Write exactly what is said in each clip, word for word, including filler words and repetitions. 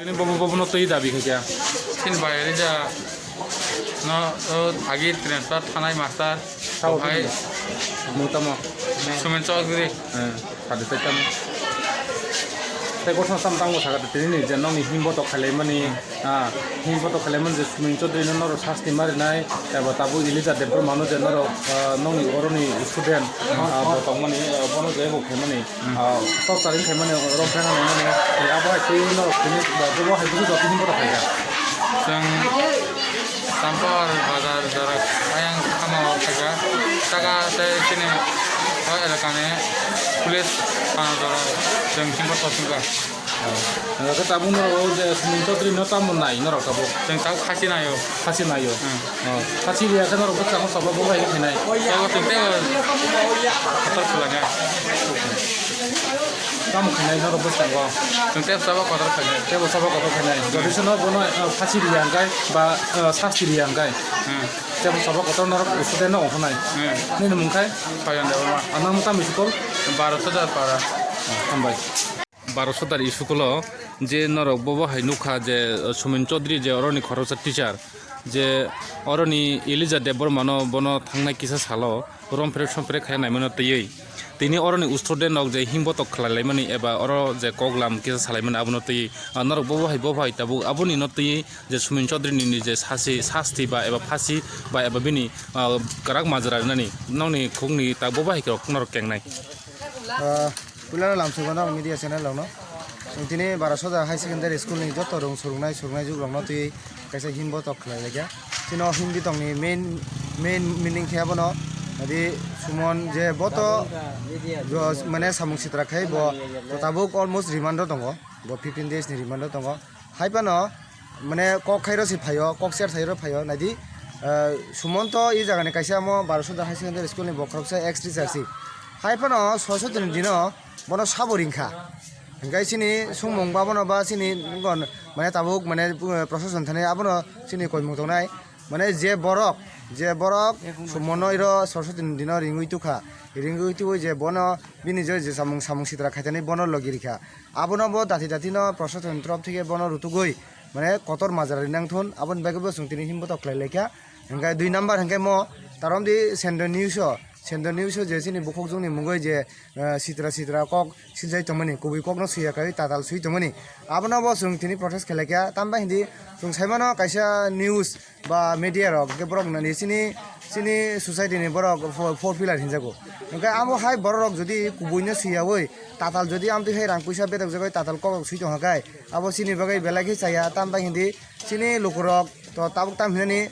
Ini bobo bobo no twi dabi khaja. Sin bayari ja no agi transfer thanai master. Sabo hai. Mutamo. Sumen Chaudhary. Sadi tamo. Tei gotno sam tango sakha tini ni je nokni himbo tok khailai mani. Ah, himbo tok khailai mani je Sumin Chaudhary no norok sasti marinai, eba tabuk Elijah Debbarma no je norok, ah, nokni oroni student, ah, bo tongmani, ah, bono je bo khaimani, ah, torturing khaimani, rok bena naimani, abo hai twi norok tini, ah, bobo hai busu joto himbo tok khaikha. Chwng Sampar bazar jora ayang khama o khaikha, saka tei chini o elakani police thana jora chwng himbo tok wngkha. Hwnkhe tabuk norok o je Sumin Chaudhary no tamo nai norok tabuk? Chwng tabuk khasi naio. Khasi naio. Hmm. Oh, khasi riya khe norok bwskango soba bo bai khainai. Soba chwng tei kotor khwlangya. Tamo khainai norok bwskango? Chwng tei soba kotor khainai. Tei bo soba kotor khainai. Hmm. Jodi se no bono, eh, khasi riya hwnkhe ba, eh, sasti riya hwnkhe. Hmm. Tei bo soba kotor norok usute no ongkha nai. Hmm. Nini mung khai? Sayan Debbarma. Anang tamo school? Baro Sodar Para. Oh, hambai. Baro Sodar school-o je norok bobo hai nukha je, uh, Sumin Chaudhary je oroni khoroksa teacher, je oroni Elijah Debbarma no bono thangnai kisa salo romprek somprek khai naimano twiwi. Tini oroni student rok je himbotok khlai laimani eba oro je koklam kisa salaimani abono twiwi, uh, norok bobo hai bobo hai tabuk aboni no twiwi je Sumin Chaudhary ni je sasi sasti ba eba phasi ba eba bini, uh, kwrak majra rinani nokni khukni tak bobo hai norok kengnai. Ah, puilano lamsokgo norok media channel rokno. Chwng tini Baro Sodar High Secondary School ni joto rung surungnai surungnai jug rokno twi kaisa himbotok khlai laikha. Chini o himbotokni main, main meaning khe abono, adi, Sumon je boto jo, mane samung sitra khai bo to tabuk almost remand o tongo, bo fifteen days ni remand o tongo. Hai phano mane kok khairo se phaio, kok ser thairo phaio, naidi, eh, Sumonto i jagani kaisa amo Baro Sodar High Secondary School ni bokhoroksa ex teacher si. Hai phano Saraswati ni dino bono sabo ringkha. Hingkai chini sumung ba bono ba chini gon mane tabuk mane, eh, prosason thani abono chini koimung tongnai. Mane je borok, je borok Sumono iro Saraswati ni dino ringwi tukha. Ringwi tuwi je bono bini je, je samung, samung sitra khaitani bono logi rikha. Abono bo dati dati no prosason ni torop thike bono rutugwi mane kotor majra rinang thun, aboni bagwi bo chwng tini himbotok khlai laikha. Hingke dui number hingke mo tarom di Sendo News o, Sendo News o je chini bukhukjwng ni mungwi je, eh, sitra sitra kok swijai tongmani, kubui kok no swiya kai tatal swi tongmani. Abono bo chwng tini protest khlai laikha, tamo ba hindi chwng sai mano kaisa news ba media rok, hingke borok nani chini, chini society ni borok four, four pillar hinjago. Hingke amo hai borok rok jodi kubui no swiyawi, tatal jodi amtwi hai rang puisa betok jagwi tatal kok rok swi tongkha kai, abo chini bagwi belai khe chaya, tamo bai hindi chini lukurok to tabuk tam hinani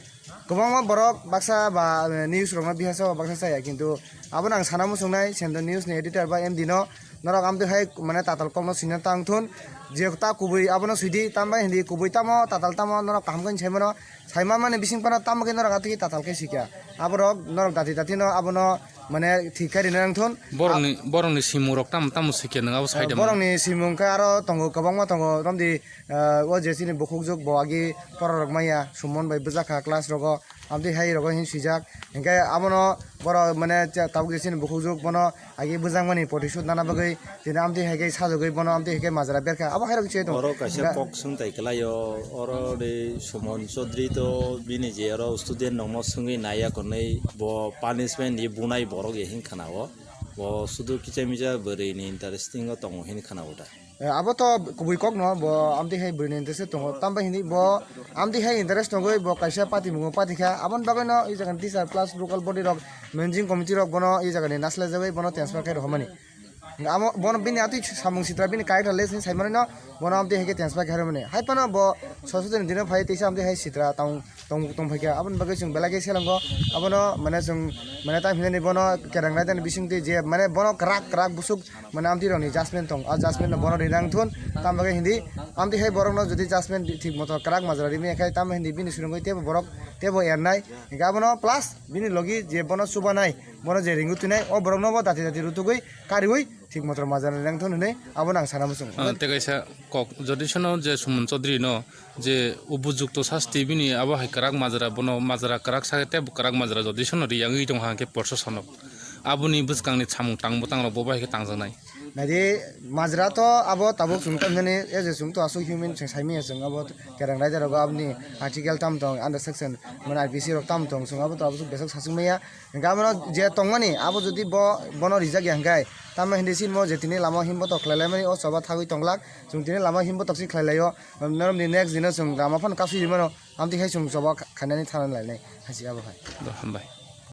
kwbangma borok baksa ba, eh, news rokno bihasa o baksa chaya, kintu abono ang sana muchungnai Sendo News ni editor ba M D no, norok amtwi hai mane tatal kokno swina tang thun, je ta kubui abono swidi, tamo bai hindi kubui tamo tatal tamo norok kaham khe sai mano, sai ma mani bising phano tamo khe norok atwi tatal khe swikha, aborok norok dati dati no abono mane thik khe rina nang thun. Borokni, borokni simung rok tamo tamo swikha nwng abo saida mano. Borokni simung khe aro tongo, kwbangma tongo, romdi, ah, o je chini bukhukjwk bo agi pora rok maya, Sumon bai bwjakha class rogo, amtwi hai rogo hin swijak. Hinkhe abono borok mane tabuk je chini bukhukjwk bono agi bwjakmani protisud nana bagwi tini amtwi hai khe sajagwi bono amtwi hai khe majra berkha. Abo hai rok se tongo. Oro kaisa kok swngtai kwlaio, oro de Sumon Chaudhary to bini je oro student rokno swngwi naiya konwi bo punishment ye bunai borok ye hin khana o. Bo sudu kicha mija bwrwi ni interesting o tongo hin khana o da. Eh, abo to kubui kok no, bo amtwi hai bwrwi ni interest tongo. Tamo bai hindi bo amtwi hai interest tongwi bo kaisa party mungo party kha. Aboni bagwi no i jaga ni teacher plus local body rok, managing committee rok bono i jaga ni naslai jagwi bono transfer khai rohormani. Amo bono bini atwi samung sitra bini character less ni sai mani no bono amtwi hai khe transfer khai rohormani. Hai phano bo Saraswati ni dino phai teisa amtwi hai sitra tong tong, tong phaikha, aboni bagwi chwng belai khe selengkho. Abono mane chwng mane tam hinani bono kereng naitani bisingtwi je mane bono kwrak kwrak busuk mane amtwi rokni judgment tong, a judgment no bono rinang thun. Tam bagwi hindi amtwi hai borokno jodi judgment thik moto kwrak majra rimaya khai, tam hindi bini surungwi teibo borok teibo ernai. Hinkhe abono plus bini logi je bono chubanai, bono je ringwi twinai, o borokno bo dati dati rutugwi kariwi thik motor majra rinang thun hinwi abono ang sana muchungo. Ah, tei kaisa kok, jodi sono je Sumon Chaudhary no je upojukto sasti bini abo hai kwrak majra, bono majra kwrak sakhe tei kwrak majra jodi sono riyangwi tongkha hwnkhe porsa sono. Aboni bwskangni samung tang bwtang rok bo bai khe tangjaknai. Naidi majra to abo tabuk chwng tamjani, e je chwng to aswk human chwng saimanya chwng abo kereng raida rogo aboni article tam tong under section mane I P C rok tam tong chwng abo to abo besok saswk maya. Hingke abono je tongmani abo jodi bo bono rijak ya hingke tamo hindi sinmo je tini lama himbo to khlai laimani o choba thagwi tonglak chwng tini lama himbo toksi khlai laio noromni next dino chwng lama phano kasui rimano amtwi hai chwng choba khainani thana lainai hai se abo hai. Do hambai.